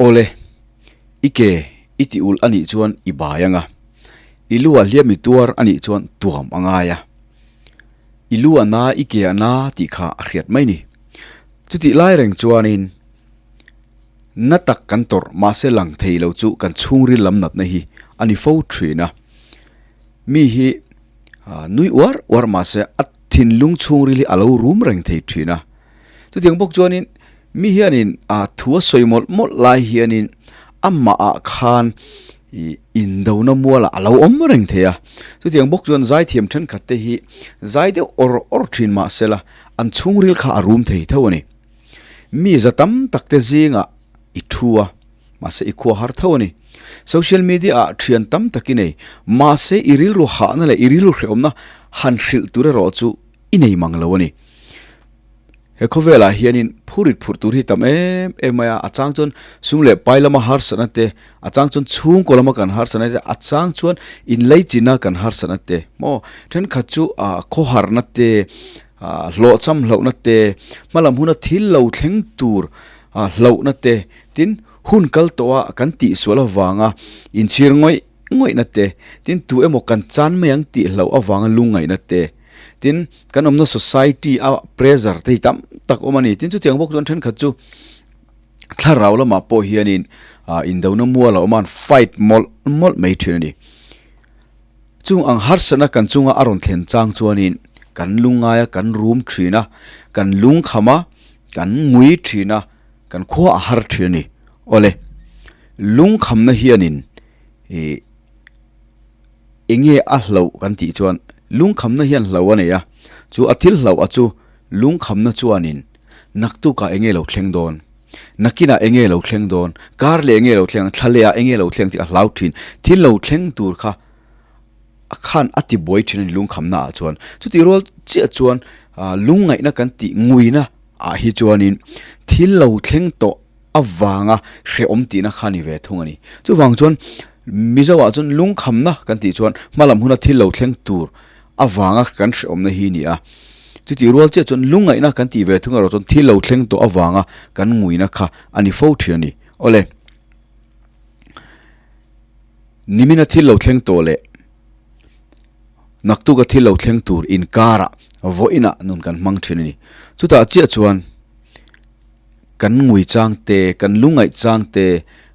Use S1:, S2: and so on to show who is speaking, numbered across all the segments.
S1: Awle, i ke i ti ulh a nih chuan i bai ang a, i lu ah hliam i tuar a nih chuan tuam a ngai a. I lu a na, i ke a na tih kha a hriat mai ni. Chutih lai reng chuanin na tak kan tawrh mahse lang thei lo chu kan chhungril lam natna hi a ni fo thin a. Mi hi nui uar uar mahse a thinlung chhungril hi a lo rum reng thei thin a. Chutiang bawk chuanin mi hianin a thu a sawi mawlh mawlh lai hianin amahah khan ih indona mualah a lo awm reng thei a. Chutiang bawk chuan zaithiam thenkhat te hi zai deuh awr awr thin mah sela an chhungril kha a rum thei tho a ni. Mi za tam tak te zingah i thu a, mahse i khua har tho a ni. Social media ah thian tam tak i nei, mahse i rilru hahna leh i rilru hrehawmna han hrilh tur erawh chu i nei mang lo a ni. He khawvelah hianin phurit phurh tur hi tam em em mai a, a chang chuan sum leh pai lama harsatna te, a chang chuan chhungkaw lama kan harsatna te, a chang chuan inleichina kan harsatna te maw thenkhat chu ah khawharna te ah hlawhcham hlauhna te, hmalam huna thil lo thleng tur ah hlauhna te, tin hun kal tawh a kan tihsual avanga inchhir ngawih ngawihna te, tin tu emaw kan chan mai ang tih hlauh avanga lungngaihna te, tin kan awmna society a pressure te hi tam tak awm a ni. Tin chutiang bawk chuan thenkhat chu thlarau lamah pawh hianin ah indona mual a awm a an fight mawlh mawlh mai thin a ni. Chung ang harsatna kan chunga a rawn thlen chang chuanin kan lungngai a, kan rum thin a, kan lungkham a, kan ngui thin a, kan khua a har thin a ni. Awle, lungkhamna hianin ih enge a hlauh kan tih chuan lungkhamna hian hlauh a nei a, chu a thil hlauh a chu lungkhamna chuanin naktukah enge lo thleng dawn, nakinah enge lo thleng dawn, kar leh enge lo thleng ang, thla lehah enge lo thleng tih a hlau thin, thil lo thleng tur kha a khan a ti buai thin a ni lungkhamna ah chuan. Chutih rual chiah chuan ah lungngaihna kan tih nguina ah hi chuanin thil lo thleng tawh avanga hrehawm tihna kha ni ve thung a ni. Chuvang chuan Mizoah chuan lungkhamna kan tih chuan hmalam huna thil lo thleng tur avanga kan hrehawmna hi ni a. Chutih rual chiah chuan lungngaihna kan tih ve thung erawh chuan thil lo thleng tawh avanga kan nguina kha a ni fo thin a ni. Awle, nimina thil lo thleng tawh leh naktuka thil lo thleng tur inkarah vawiinah nun kan hmang thin a ni. Chutah chiah chuan. Kan ngui chang te, kan lungaih chang te,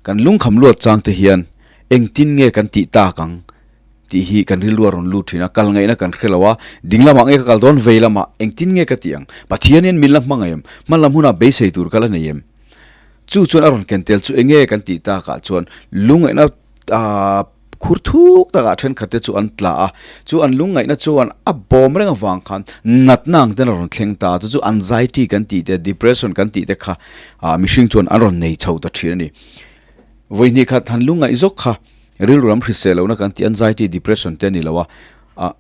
S1: kan lungkham luat chang te hian engtin nge kan tih tak ang tih hi kan rilru a rawn lut thin a, kal ngaihna kan hre lo a, ding lamah nge ka kal dawn, vei lamah engtin nge ka tih ang, Pathianin min la hmangaih em, hman lam hunah beisei tur ka la nei em? Chu chuan a rawn ken tel chu enge kan tih takah chuan lungaihna aah Khur thuk takah thenkhatte chu an tla a, chu an lungngaihna chuan a bawm reng avang khan natna ang ten a rawn thleng ta a, chu chu anxiety kan tih te, depression kan tih te kha ah mihring chuan an rawn nei chho ta thin a ni. Vawihnih khat han lungngaih zawk kha rilru lam hrisel lohna kan tih anxiety, depression te a ni lo a, ah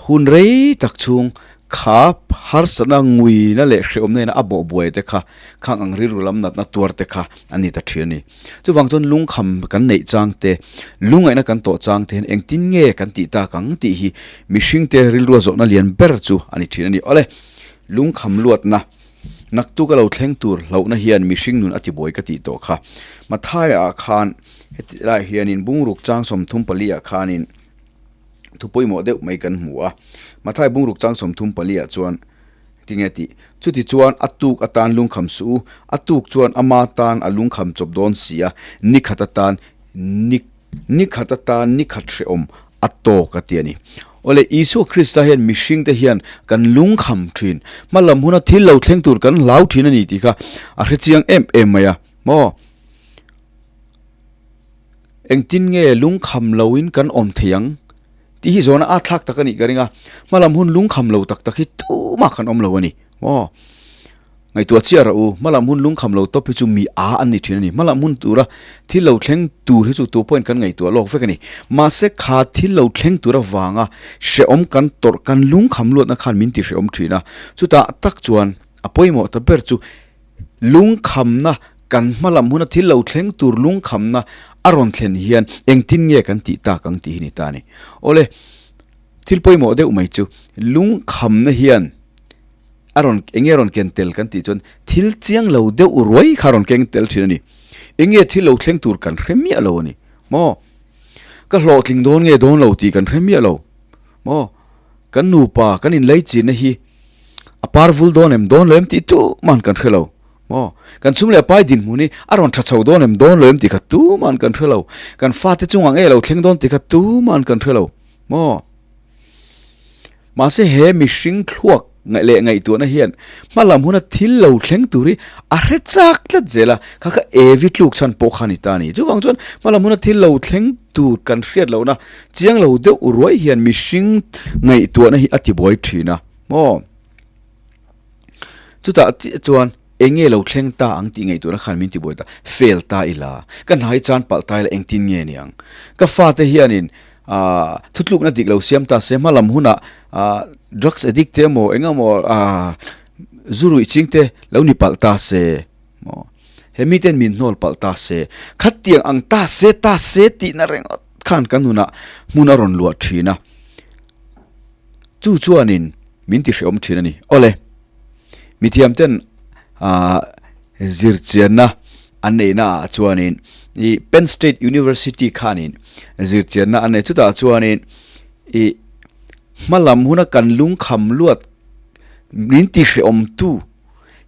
S1: Hun rei tak chhung kha harsatna nguina leh hrehawmna ina a bawh buai te kha khang ang rilru lam natna tuar te kha a ni ta thin a ni. Chuvang chuan lungkham kan neih chang te, lungaihna kan tawh chang te hian engtin nge kan tih tak ang tih hi mihring te rilrua zawhna lian ber chu a ni thin a ni. Awle, lungkham luatna naktuk a lo thleng tur hlauhna hian mihring nun a tibuai ka tih tawh kha. Mathai ah khan heti lai hianin bungruk chang 34 ah khanin, Thu pawimawh deuh mai kan hmu a. Mathai bungruk chang 34 ah chuan tinge tih? Chuti chuan a tuk atan lungkham suh u, a tuk chuan ama tan a lungkham chawp dawn si a, ni khat atan ni ni khat atan ni khat hrehawm a tawk a ti a ni. Awle, Isua Krista hian mihring te hian kan lungkham thin, hmalam huna thil lo thleng tur kan hlau thin a ni tih kha a hrechiang em em mai a maw? Engtin nge lungkham loin kan awm thei ang tih hi zawhna a thlak tak a nih ka ring a, hmalam hun lungkham lo tak tak hi tumah kan awm lo a ni maw? Ngaihtuah chiah rawh u, hmalam hun lungkham lo tawp hi chu mi a an ni thin a ni. Hmalam hun tura thil lo thleng tur hi chu tu pawhin kan ngaihtuah lawk vek a ni. Mahse kha thil lo thleng tur avanga hrehawm kan tawrh kan lungkham luatna khan min ti hrehawm thin a, chutah tak chuan a pawimawh ta ber chu Lungkhamna, Kan hmalam huna thil lo thleng tur lungkhamna a rawn thlen hian engtin nge kan tih tak ang tih hi ni ta a ni. Awle, thil pawimawh deuh mai chu lungkhamna hian a rawn eng nge a rawn ken tel kan tih chuan thil chiang lo deuh ruai kha a rawn keng tel thin a ni. Eng nge thil lo thleng tur kan hre miah lo a ni maw? Ka hlawhtling dawn nge dawn lo tih kan hre miah lo maw? Kan nupa kan inleichinna hi a par vul dawn em dawn lo em tih tuman kan hre lo maw? Kan chhung leh pai dinhmun hi a rawn tha chho dawn em dawn lo em tih kha tuman kan hre lo. Kan fate chungah nge lo thleng dawn tih kha tuman kan hre lo maw? Mahse he mihring thluak ngaih leh ngaihtuahna hian hmalam huna thil lo thleng tur hi a hre chak tlat zel a, kha kha Evi tluk chhan pawh kha a ni ta a ni. Chuvang chuan hmalam huna thil lo thleng tur kan hriat lohna chiang lo deuh ruai hian mihring ngaihtuahna hi a tibuai thin a maw? Chutah chiah chuan eng nge lo thleng ta ang tih ngaihtuahna khan min tibuai ta, fail ta ila, ka hna hi chan palh ta ila engtin nge niang? Ka fate hianin Aaa thutlukna dik lo siam ta se hmalam hunah aaa drugs addict te emaw eng emaw aaa zu ruih ching te lo ni palh ta se maw he miten min hnawl palh ta se khatiang ang ta se ta se tihna ringawt khan kan hunah hmun a rawn luah thin a chu chuanin min ti hrehawm thin a ni. Awle mithiam ten aaa zirchianna an neihna ah chuanin ih Penn State University khanin zirchianna an nei chutah chuanin ih hma lam huna kan lungkham luat min ti hrehawm tu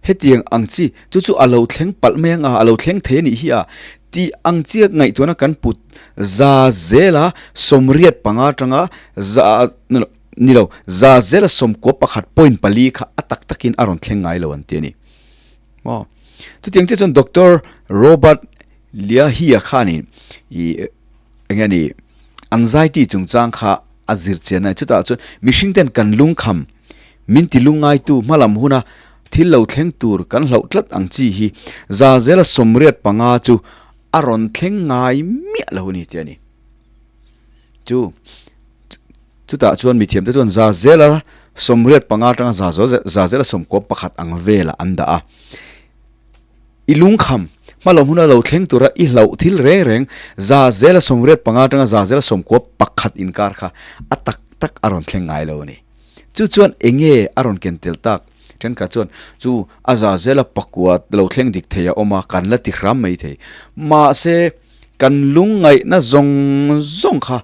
S1: hetiang ang chi chu chu a lo thleng palh mai ang a a lo thleng thei a nih hi a tih ang chiah ngaihtuahna kan put za zela sawmriat panga atanga za ni lo za zela sawmkua pakhat point pali kha a tak takin a rawn thleng ngai lo an ti a ni. Maw? Chutiang chiah chuan Doctor Robert Leahy-a khanin ih eng nge ni anxiety chungchang kha a zir chian a, chutah chuan mihring ten kan lungkham min ti lungngaitu hmalam huna thil lo thleng tur kan hlauh tlat ang chi hi za zela 85 chu a rawn thleng ngai miah lo a ni tih a ni. Chu. Chutah chuan mithiamte chuan za zela 85 atanga za za zela 11 ang velah an dah a. I lungkham, hma lo hmuna lo thleng tura i hlauh thil reng reng za zela 85 atanga za zela 11 inkar kha a tak tak a rawn thleng ngai lo a ni. Chu chuan eng nge a rawn ken tel tak? Thenkhat chuan chu a za zela pakua lo thleng dik thei a awm a, kan la ti hram mai thei. Mahse, kan lungngaihna zawng zawng kha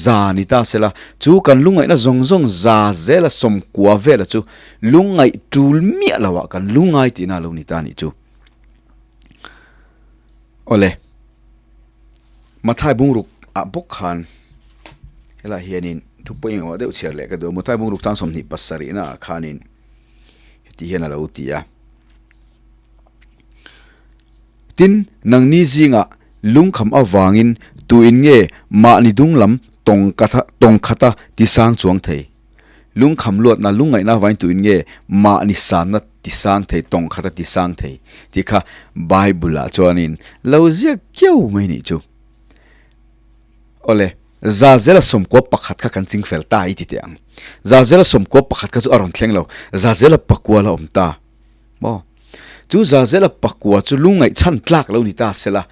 S1: Za ni ta sela, chu kan lungngaihna zawng zawng za zela 90 vela chu lungngaih tul miah loah kan lungngai tihna a lo ni ta a nih chu. Awle, Mathai bungruk ah bawk khan helaiah hianin thu pawimawh deuh chhiar leh ka duh a, Mathai bungruk chang 27 naah khanin heti hian a lo ti a. Tin, nangni zingah lungkham avangin tuin nge mahni dung lam tawng tawng khata tisang chuang thei? Lungkham luatna lungngaihna avangin tuin nge mahni sanna tisang thei, tawng khata tisang thei? tih kha Bible-ah chuanin lo ziak kiau mai nih chu. Awle, Zazela 91 kha kan ching fel ta i ti teh ang. Zazela 91 kha chu a rawn thleng lo, Zazela pakua la awm ta. Maw? Chu Zazela pakua chu lungngaih chhan tlak lo ni ta sela,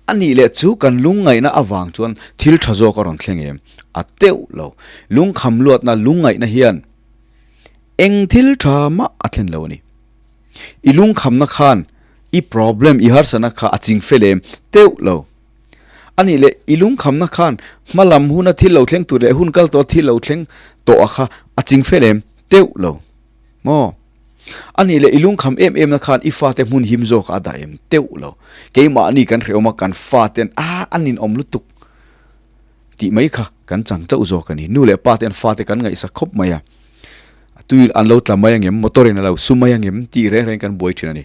S1: a nih leh chu kan lungngaihna avang chuan thil tha zawk a rawn thleng em? A teuh lo. Lungkham luatna lungngaihna hian eng thil tha mah a thlen lo a ni. I lungkhamna khan i problem, i harsatna kha a ching fel em? Teuh lo. A nih leh i lungkhamna khan hma lam huna thil lo thleng tur leh hun kal tawha thil lo thleng tawh a kha a ching fel em? Teuh lo. Maw? A nih leh i lungkham em em na khan i fate hmun him zawk a dah em teuh lo. Keimahni kan hrehawm a, kan faten a an inawm lutuk tih mai kha kan chang chauh zawk a ni. Nu leh pa te an fate kan ngaihsak khawp mai a, tui an lo tla mai angem, motor in a lo su mai angem tih reng reng kan buai thin a ni.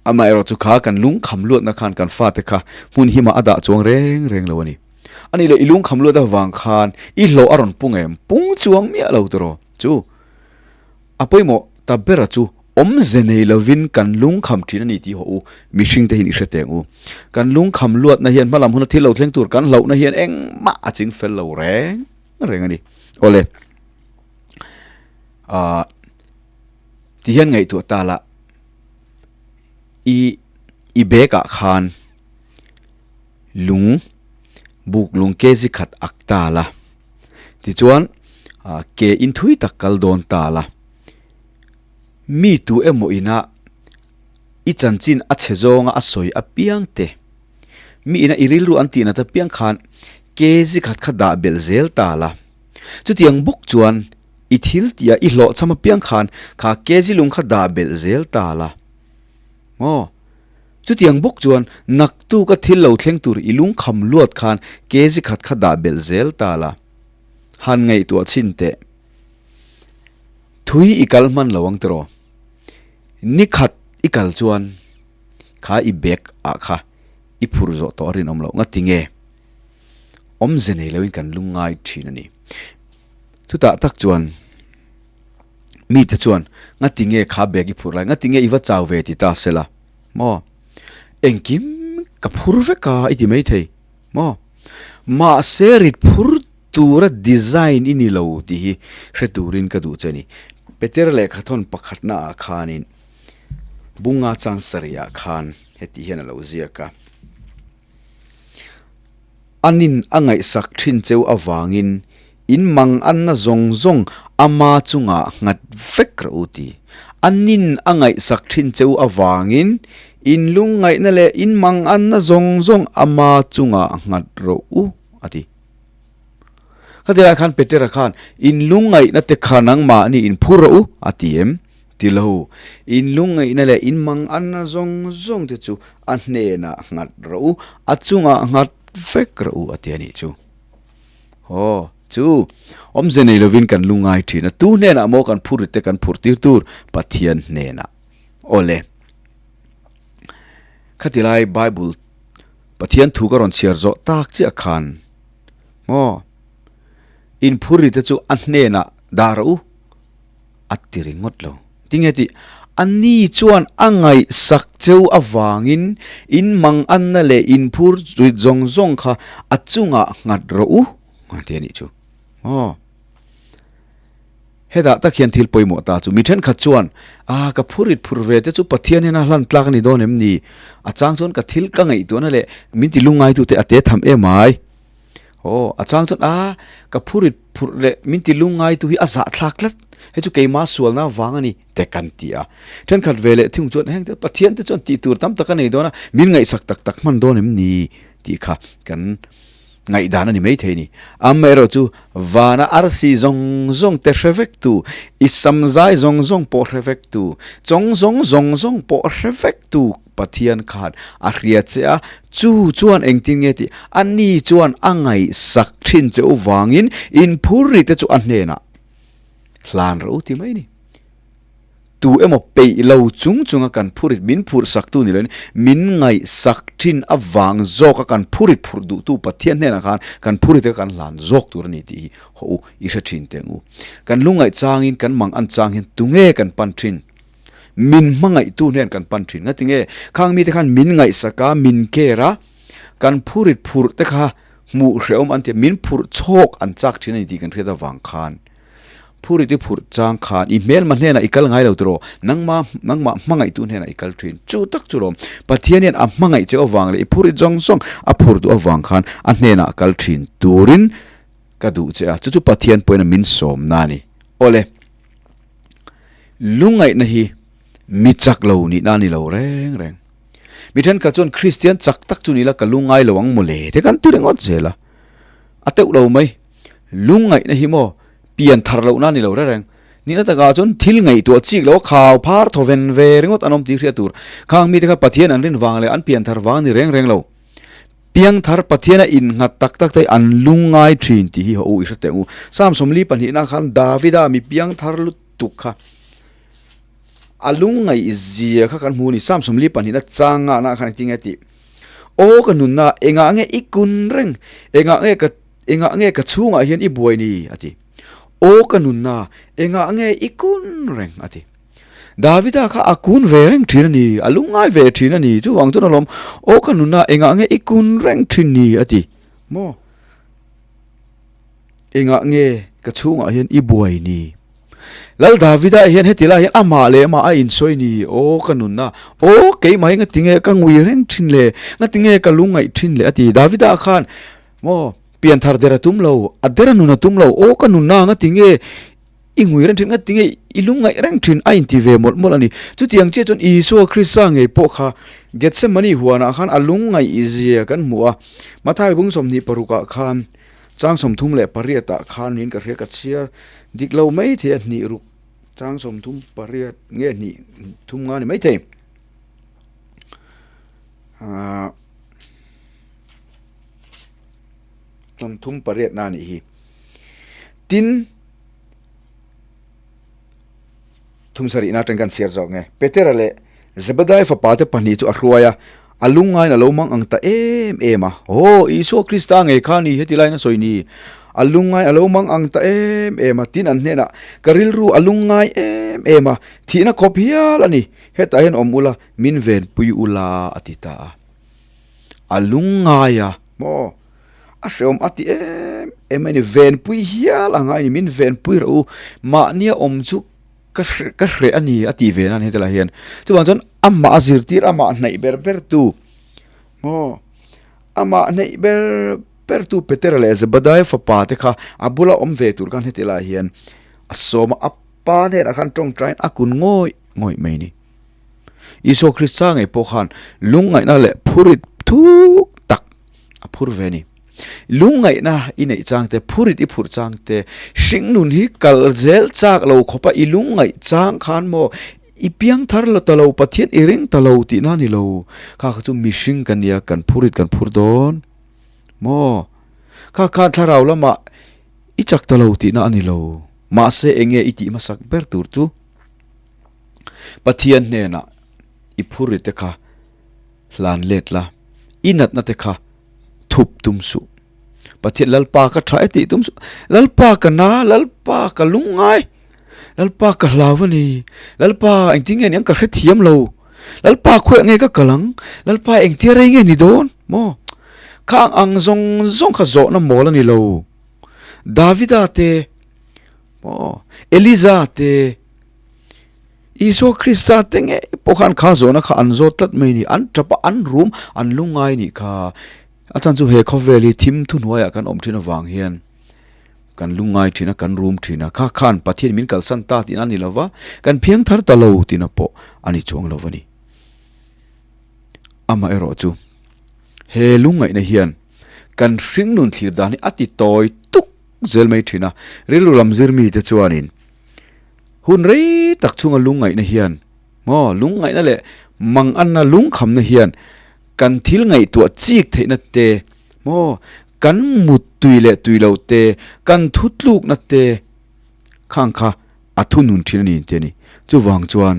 S1: Amaherawh chu kha kan lungkham luatna khan kan fate kha hmun himah a dah chuang reng reng lo a ni. A nih leh i lungkham luat avang khan i hlawh a rawn pung em? Pung chuang miah lo tiraw chu. A pawimawh ta bera chu awmze nei lovin kan lungkham thin a ni tih hawh u, mihring te hian i hre teng u. Kan lungkham luatna hian hmalam huna thil lo thleng tur kan hlauhna hian engmah a ching fel lo reng reng a ni. Awle, ah, ti hian ngaihtuah ta la, i i bag ah khan lung, buk lung kg khat ak ta la, Tichuan, ke in thui tak kal dawn ta la, mi tu emaw ina i chanchin a chhe zawnga a sawi apiang te. Mi ina i rilru an tih nat apiang khan kg khat kha dah belh zel ta la. Chutiang bawk chuan i thil tih a i hlawhchham apiang khan kha kg lung kha dah belh zel ta la. Maw? Chutiang bawk chuan naktuk a thil lo thleng tur i lungkham luat khan kg khat kha dah belh zel ta la. Han ngaihtuah chhin teh. Thui i kal hman lo ang tiraw? Ni khat i kal chuan kha i bag ah kha i phur zawh tawh a rinawm loh nga tinge? Awmze nei loin kan lungngai thin a ni. Chutah tak chuan mite chuan nga tinge kha bag i phur lai, nga tinge i va chau ve ti ta sela maw? Engkim ka phur vek a i ti mai thei maw? Mahse rit phur tura design i ni lo tih hi hre turin ka duh che a ni. Peter lehkhathawn pakhatna ah khanin Bunga Chansari-ah khan heti hian a lo ziak a. Anin a ngaihsak thin cheu avangin in mang anna zawng zawng ama chungah nghat vek rawh u ti. Anin a ngaihsak thin cheu avangin in lungngaihna leh in mang anna zawng zawng ama chungah nghat rawh u a ti. Khatilai khan Petera khan in lungngaihna te kha nangmahni in phur rawh u a ti em? Ti lo, in lungngaihna leh in manganna zawng zawng te chu a hnenah nghat rawh u, a chungah nghat vek rawh u a ti a nih chu. Aw, chu, awmze nei lovin kan lungngai thin a, tu hnenah maw kan phur te kan phurh tir tur? Pathian hnenah. Aw le, khatilai Bible Pathian thu ka rawn chhiar zawh tak chiah khan maw in phur ri te chu a hnenah dah rawh u. A ti ringawt lo. Tinge tih? Ani chuan a ngaihsak cheu avangin in manganna leh in phur rit zawng zawng kha a chungah nghat rawh u a ti a nih chu. Aw. Hetah tak hian thil pawimawh ta chu mi thenkhat chuan a ka phur rit phur ve te chu Pathian hian a hlan tlak a ni dawn em ni? A chang chuan ka thil ka ngaihtuahna leh min ti lungngaitute a te tham em ai. Aw, a chang chuan a, ka phurit phurh leh min ti lungngai tu hi a zahthlak tlat, hei chu keima sualna vang a ni te kan ti a. Thenkhat ve leh thung chuan heng te Pathian te chuan tih tur tam tak a nei dawn a, min ngaihsak tak tak hman dawn em ni tih kha kan ngaihdan a ni maithei a ni. Amaherawh chu vana arsi zawng zawng te hre vek tu, i samzai zawng zawng pawh hre vek tu, chawng zawng zawng zawng pawh hre vek tu, Pathian khan a hria che a, chu chuan engtin nge tih a ni chuan a ngaihsak thin che u vangin inphur ri te chu a hnenah hlan rawh u ti mai a ni. Tu emaw peih lo chung chunga kan phurit min phurhsak tu ni loin min ngaihsak thin avang zawka kan phurit phurh duhtu Pathian hnenah khan kan phurit te kha kan hlan zawk tur a ni tih hi hawh u i hre thin teh ang u. Kan lungngaih changin kan mang an chang hian tunge kan pan thin? Min hmangaihtu hnen kan pan thin. Ngati nge khang mite khan min ngaihsak a, min care a, kan phurit phurh te kha hmuh hrehawm an ti a, min phurh chhawk an chak thin a ni tih kan hriat avang khan phurit i phurh chang khan i hmelma hnenah i kal ngai lo tiraw, nangma nangmah hmangaihtu hnenah i kal thin. Chu tak chu lawm Pathian hian a hmangaih che avang leh i phurit zawng zawng a phurh duh avang khan a hnenah kal thin turin ka duh che a, chu chu Pathian pawhin a min sawmna a ni. Awle. Lungngaihna hi mi chak lo nihna a ni lo reng reng. Mi thenkhat chuan Kristian chak tak chu ni la ka lungngai lo ang mawle te kan ti ringawt zel a. A teuh lo mai. Lungngaihna hi maw pian thar lohna a ni lo reng reng. Nihna takah chuan thil ngaihtuah chik lo a khau phar thaw ven ve ringawt an awm tih hriat tur. Khang mite kha Pathian an rin vang leh an pian thar vang a ni reng reng lo. Piangthar Pathiana innghat tak tak te hi an lungngai thin tih hi haw u i hre teh u. Psalm 42 na khan Davida mi piangthar lutuk kha a lungngaih zia kha kan hmu a ni. Psalm 42 na chang ngahna khan engtin nge tih? Aw ka nunna engah nge i kun reng? Engah nge ka engah nge ka chhungah hian i buai ni? a ti. Aw ka nunna engah nge i kun reng? a ti. Davida kha a kun ve reng thin a ni, a lungngai ve thin a ni, chuvang chuan alawm, Aw ka nuna engah nge i kun reng thin ni? a ti. Maw? Engah nge ka chhungah hian i buai ni? Lal Davida hian heti lai hian amah leh amah a insawi ni, Aw ka nuna, aw keimah hi ngatinge ka ngui reng thin le, ngatinge ka lungngaih thin le a ti. Davida khan maw pianthar der a tum lo, a der a nun a tum lo, Aw ka nuna ngatinge. I ngui reng thin, ngati nge i lungngaih reng thin a inti ve mawlh mawlh a ni. Chutiang chiah chuan Isua Krista ngei pawh kha Gethsemane huanah khan a lungngaih zia kan hmu a. Matthai bung 26 ah khan chang 38 ah khan niin ka hria ka chhiar dik lo mai thei a, hnih ruk chang 38 nge hnih thum nga ni mai thei. Ahh 38 na nih hi. Tin, thumsarihna atang kan chhiar zawk nge. Petera leh Zebedai fapa te pahnih chu a hruai a, a lungngain a lo mang ang ta em em a. Aw, Isua Krista ngei kha ni heti laiin a sawi ni. A lungngain a lo mang ang ta em em a, tin an hnenah, Ka rilru a lungngai em em a, thihna khawp hial a ni, hetah hian awm ula, min venpui ula, a ti ta a. A lungngai a, maw? A hreawm a ti em em a ni, venpui hial a ngai a ni, min venpui rawh u, mahnia awm chu ka hre ka hreh a ni a tih ve nan heti lai hian. Chuvang chuan amah a zirtir, amah hnaih ber ber tu, maw, amah hnaih ber ber tu Petera leh Zebediah fapa te kha a bula awm ve tur khan heti lai hian a sawm a, a pa hnenah khan tawngtaiin a kun ngawih ngawih mai a ni. Isua Krista ngei pawh khan lungngaihna leh phurit thuk tak a phur ve a ni. Lungngaihna i neih chang te, phurit i phurh chang te, hringnun hi kal zel chak lo khawpa i lungngaih chang khan maw i piang thar lo ta lo, Pathian i ring ta lo tihna a ni lo. Kha kha chu mihring kan nia, kan phurit kan phur dawn maw? Kha khan thlarau lamah i chak ta lo tihna a ni lo. Mahse enge i tih hmasak ber tur chu? Pathian hnenah i phurri te kha hlan let la, i natna te kha thup tum suh. Pathian Lalpa ka tha e tih tum suh. Lalpa ka na, Lalpa ka lungngai, Lalpa ka hlau a ni, Lalpa engtin nge niang ka hrethiam lo, Lalpa khawiah nge ka kal ang, Lalpa engtia rei nge ni dawn maw? Khang ang zawng zawng kha zawhna mawl a ni lo. Davida te maw Eliza te Isua Krista te ngei pawh khan kha zawhna kha an zawt tlat mai a ni. An tap a, an rum, an lungngai a nih kha. A chhan chu he khawvel hi thim thuhnuaiah kan awm thin avang hian kan lungngai thin a, kan rum thin a. Kha khan Pathian min kalsan ta tihna a ni lo va, kan phiang thar ta lo tihna pawh a ni chuang lo a ni. Amaherawh chu he lungngaihna hian kan hringnun thlir dan hi a ti tawi tuk zel mai thin a. Rilru lam zir mite chuanin Hun rei tak chhunga lungngaihna hian maw lungngaihna leh manganna lungkhamna hian kan thil ngaihtuah chik theihna te maw kan mut tui leh tui lo te kan thutlukna te khang kha a thunun thin a ni tih a ni. Chuvang chuan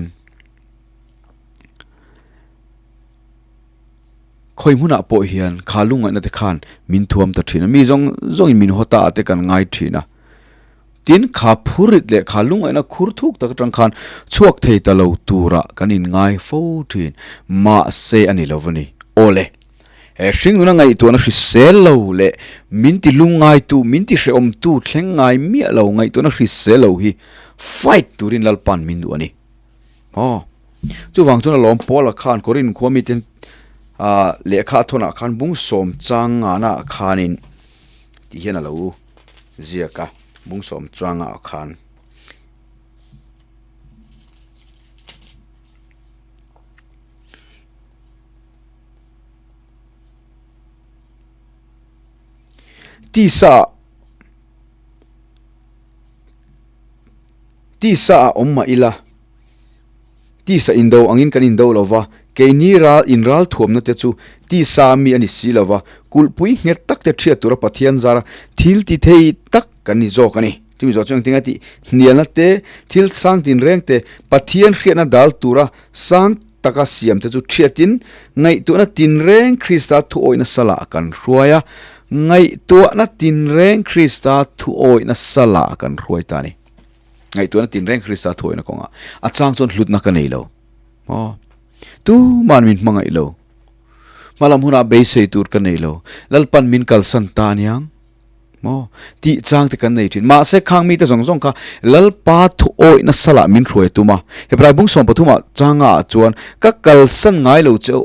S1: khawi hmunah pawh hian kha lungngaihna te khan min thuam ta thin a, mi zawng zawngin min haw ta ah te kan ngai thin a. Tin, kha phurit leh kha lungngaihna khur thuk tak atang khan chhuak thei ta lo turah kan inngai fo thin. Mahse a ni lo va ni. Awle, he hringnuna ngaihtuahna hrisel lo leh min ti lungngaitu, min ti hrehawmtu thleng ngai miah lo ngaihtuahna hrisel lo hi fight turin Lalpa'n min duh a ni. Aw, chuvang chuan alawm Paula khan Korin khua miten lehkha a thawnah khan bung sawm chang ngana khanin tih hian a lo ziak a, bung sawm changah khan. Tisa tisa a awm mah ila tisa indo angin kan indo lo va, keini ral inral thuamna te chu tisa mi a ni si lo va, kulhpui nghet tak te thiat tura Pathian zara thil ti thei tak kan ni zawk a ni. Chumi zawh chu engtin nge tih hnialna te, thil sang tinreng te, Pathian hriatna dal tura sang taka siam te chu thiatin ngaihtuahna tinreng Krista thuawihna salah kan hruai a, ngaihtuahna tinreng Krista thuawihna salah kan hruai ta a ni. Ngaihtuahna tinreng Krista thuawihna kawngah a chang chuan hlutna ka nei lo. Aw, tuman min hmangaih lo. Hmalam hunah beisei tur ka nei lo. Lalpan min kalsan ta aniang. Maw? Tih chang te kan nei thin. Mahse khang mite zawng zawng kha Lalpa thuawihna salah min hruai a tum a. Hebrai bung 13 ah changa ah chuan ka kalsan ngai lo che u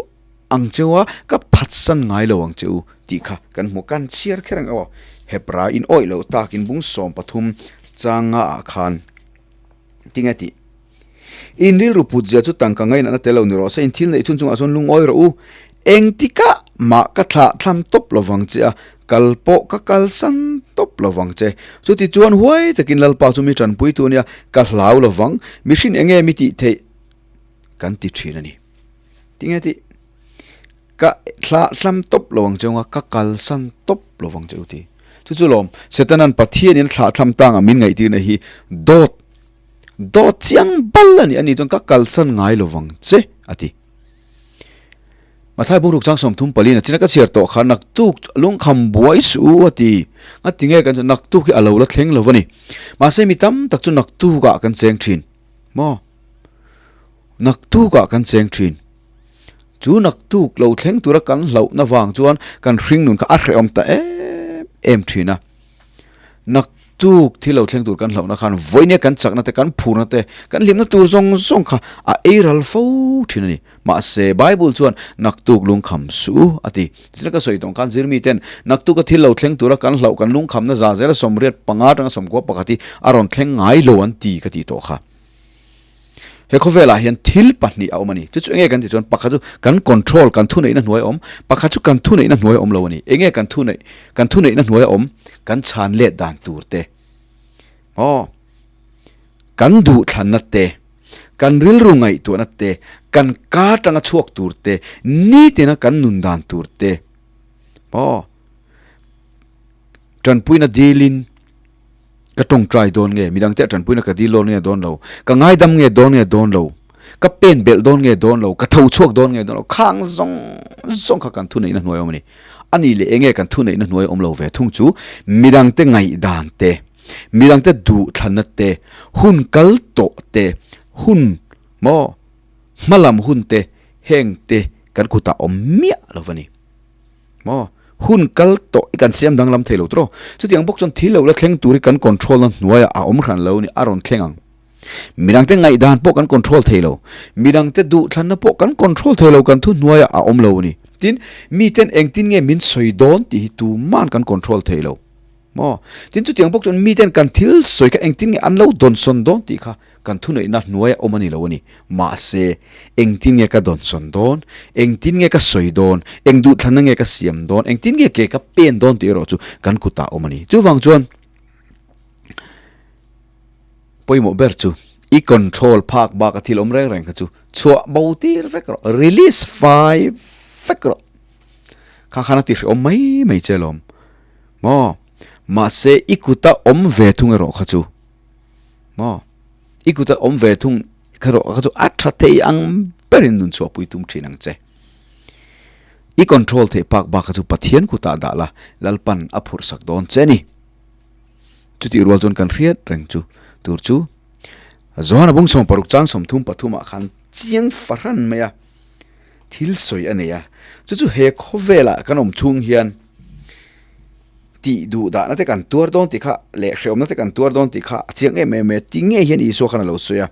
S1: ang che u a, ka phatsan ngai lo ang che u tih kha kan hmu. Kan chhiar kher ang aw. Hebrai in awih loh takin bung 13 changa ah khan. Tinge tih? In rilru put zia chu tangka ngainatna tel lo ni rawh se, in thil neih chhun chungah chuan lungawi rawh u. Engtikah mah ka thlah thlam tawp lo vang che a, kal pawh ka kalsan tawp lo vang che. Chuti chuan huai takin Lalpa chu mi tanpui tu ania, ka hlau lo vang, mihring enge mi tih theih kan ti thin a ni. Tinge tih? Ka thlah thlam tawp lo ang che u a, ka kalsan tawp lo vang che u ti. Chu chu lawm, Setanan Pathianin a thlah thlam tangah min ngaihtirna hi dawt, dawt chiang bal a ni, ani chuan ka kalsan ngai lo vang che a ti. Mathai bungruk chang 30 palin a china ka chhiar tawh kha naktuk chu lungkham buai suh u a ti. Ngati nge kan chu naktuk hi a lo la thleng lo a ni. Mahse mi tam tak chu naktukah kan cheng thin. Maw? Naktukah kan cheng thin. Chu naktuk lo thleng tura kan hlauhna vang chuan kan hringnun kha a hrehawm ta em em thin a. Naktuk thil lo thleng tur kan hlauhna khan vawinia kan chakna te, kan phurna te, kan hlimna tur zawng zawng kha a ei ral fo thin a ni. Mahse, Bible chuan naktuk lungkham suh u a ti. Tichuan ka sawi tawng khan zirmi ten naktuka thil lo thleng tura kan hlauh kan lungkhamna za zela 85 atanga 91 hi a rawn thleng ngai lo an ti ka tih tawh kha. He khawvelah hian thil pahnih a awm a ni. Chu chu enge kan tih chuan pakhat chu kan control, kan thuneihna hnuai a awm, pakhat chu kan thuneihna hnuai a awm lo a ni. Enge kan thuneih, kan thuneihna hnuai a awm, kan chhan let dan tur te, aw, kan duhthlanna te, kan rilru ngaihtuahna te, kan ka atanga chhuak tur te, nitina kan nun dan tur te, aw, tanpuina dilin, Ka tawngtai dawn nge? Midangte a tanpuina ka dil dawn nge dawn lo? Ka ngaidam nge dawn nge dawn lo? Ka pen belh dawn nge dawn lo? Ka tho chhuak dawn nge dawn lo? Khang zawng zawng kha kan thuneihna hnuai awm a ni. A nih leh enge kan thuneihna hnuai awm lo ve thung chu midangte ngaihdan te, midangte duhthlanna te, hun kal tawh te, hun maw hmalam hun te heng te kan kutah awm miah lo va ni. Maw? Hun kal tawh i kan siam danglam thei lo tawh. Chutiang bawk chuan thil lo la thleng tur hi kan control na hnuaiah a awm hran lo ni, a rawn thleng ang. Midangte ngaihdan pawh kan control thei lo. Midangte duhthlanna pawh kan control thei lo, kan thu hnuaiah a awm lo ni. Tin, miten engtin nge min sawi dawn tih hi tuman kan control thei lo. Maw? Tin, chutiang bawk chuan miten kan thil sawi kha engtin nge an lo dawnsawn dawn tih kha kan thuneihna hnuaia awm a ni lo a ni. Mahse, engtin nge ka dawnsawn dawn? Engtin nge ka sawi dawn? Eng duhthlanna nge ka siam dawn? Engtin nge ke ka pen dawn tih erawh chu kan kutah awm a ni. Chuvang chuan pawimawh ber chu i control phak baka thil awm reng reng kha chu chhuah bo tir vek rawh, release fai vek rawh. Kha khan a tihrehawm mai mai che alawm. Maw? Mahse, i kuta awm ve thung erawh kha chu, maw? I kuta awm ve thung kha erawh kha chu a tha thei ang berin nun chhuahpui tum thin ang che. I control theih pak bak kha chu Pathian kutah dah la, Lalpan a phurh sak dawn che a ni. Chutih rual chuan kan hriat reng chu tur chu Johana bung 60 chang 33 ah khan chiang fahran mai a. Thil sawi a nei a, chu chu he khawvelah kan awm chhung hian tih duh dahna te kan tuar dawn tih kha leh hrehawmna te kan tuar dawn tih kha a chiang em em e ti ngei hian Isua khan a lo sawi a.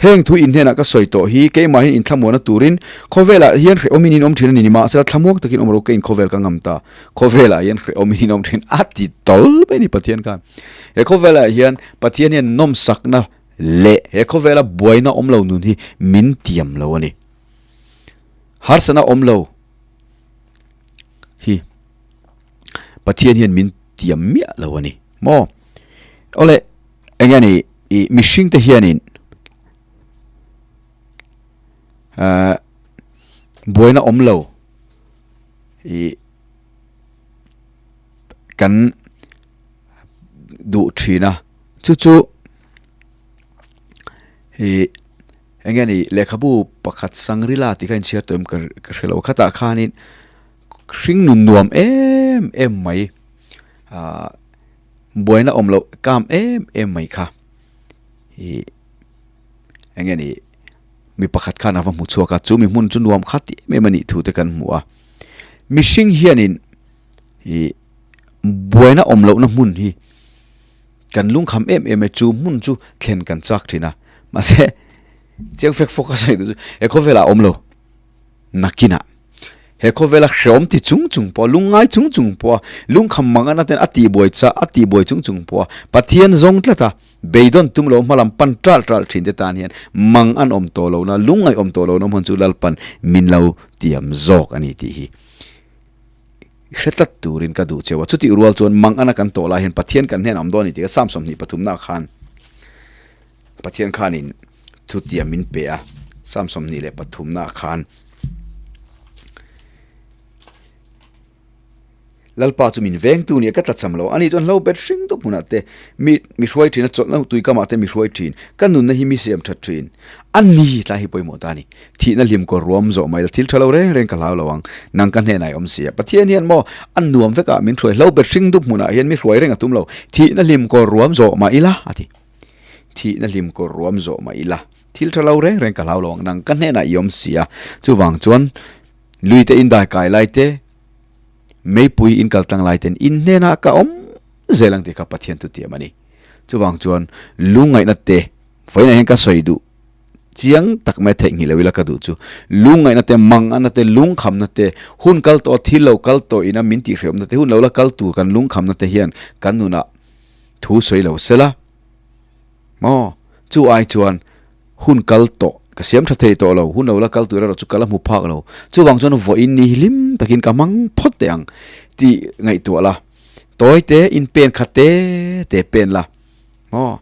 S1: Heng thu in hnenah ka sawi tawh hi keimah hian inthlamuana turin khawvelah hian hrehawmin in awm thin a ni nimahsela thlamuang takin awm ro keiin khawvel ka ngam ta. Khawvelah hian hrehawmin in awm thin a ti tawl mai a ni Pathian khan. He khawvelah hian Pathian hian nawmsakna leh he khawvela buaina awm lo nun hi min tiam lo a ni. Harsatna awm lo hi Pathian hian min tiam miah lo a ni. Maw? Awle, eng nge ni i mihring te hianin uh, buaina awm lo i kan duh thin a. Chu chu i eng nge ni lehkhabu pakhat Sangrila tih kha inchhiar tawh em ka ka hre lo khatah khanin hring nun nuam em em mai ah buaina awm loh kam em em mai kha ih eng nge ni mi pakhat khan a va hmu chhuak a chu mi hmun chu nuam kha tih em em a nih thu te kan hmu a mihring hianin ih buaina awm lohna hmun hi. Kan lungkham em em e, chu hmun chu thlen kan chak thin a, mahse chiang fek fawk a sawi duh chu he khawvelah a awm lo nakinah. He khawvela hreawm ti chung chung pawh, lungngai chung chung pawh, lungkham mangana ten a tihbuai chah, a tihbuai chung chung pawh, Pathian zawng tlat a, beidawn tum lo hmalam pan ṭalh ṭalh ṭhin te tan hian mang an awm tawh lohna, lungngaih awm tawh lohna hmun chu Lalpan min lo tiam zawk a ni tih hi hre tlat turin ka duh cheu a. Chutih rual chuan mang ana kan tawh lai hian Pathian kan hnenah awm dawn a ni tih kha Psalm 23 na khan Pathian khanin thutiam min pe a, Psalm 23 naah khan Lalpa chu min vengtu nia ka tlachham lo, ani chuan hlo bet hring dup hmunah te mi mi hruai thin a, chawlhna tuikamah te mi hruai thin, ka nunna hi mi siam that thin. A ni tlai hi pawimawh ta a ni. Thihna hlim kawr ruam zawh mai la, thil tha lo reng reng ka hlau lo ang, nang ka hnenah i awm si a. Pathian hian maw a nuam vekah min hruai, hlo bet hring dup hmunah hian mi hruai reng a tum lo, thihna hlim kawr ruam zawh mah ila a ti. Thihna hlim kawr ruam zawh mah ila, thil tha lo reng reng ka hlau lo ang, nang ka hnenah i awm si a. Chuvang chuan lui te in dai kai lai te, meipui in kal tlang lai ten in hnenah ka awm zel ang tih kha Pathian thutiam a ni. Chuvang chuan lungngaihna te, vawiinah hian ka sawi duh chiang tak mai theihnghilh lo ila ka duh chu, lungngaihna te, manganna te, lungkhamna te, hun kal tawh a thil lo kal tawh ina min tihhrehawmna te, hun lo la kal tur kan lungkhamna te hian kan nunah thu sawi lo sela maw chu ai chuan hun kal tawh ka siam tha thei tawh lo hun lo la kal tur erawh chu ka la hmu phak lo chuvang chuan vawiin ni hlim takin ka hmang phawt teh ang tih ngaihtuah la tawi te in pen khat te te pen la maw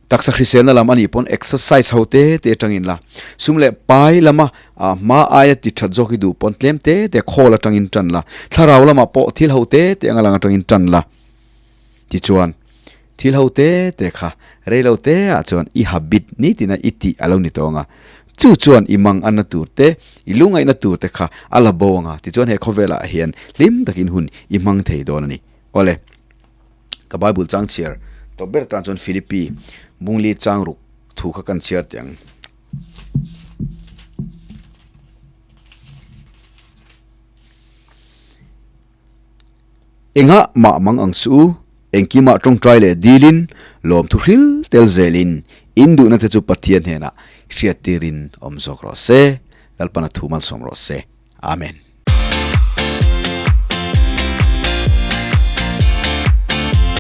S1: taksa hriselna lam anih pawn exercise ho te te atangin la sum leh pai lama a hma aia ti that zawk hi duh pawn tlem te te khawl atangin tan la thlarau lamah pawh thil ho te te anga lang atangin tan la. Tichuan, thil ho te te kha rei lo te ah chuan i ha bit nitin a i tih a lo ni tawh ang a. Chu chuan i mang anna tur te, i lungaihna tur te kha a la bo ang a. Tichuan he khawvelah hian hlim takin hun i hmang thei dawn a ni. Awle, ka Bible chang chhiar tawp ber tan chuan Philippi Bungli chang ruk thu kha kan chhiar teh ang. Engah mah mang ang suh u, engkimah tawngtai leh dilin, lawmthu hril tel zelin, in duhna te chu Pathian hnenah hriattirin awm zawk rawh se. Lalpana thu malsawm rawh se. Amen.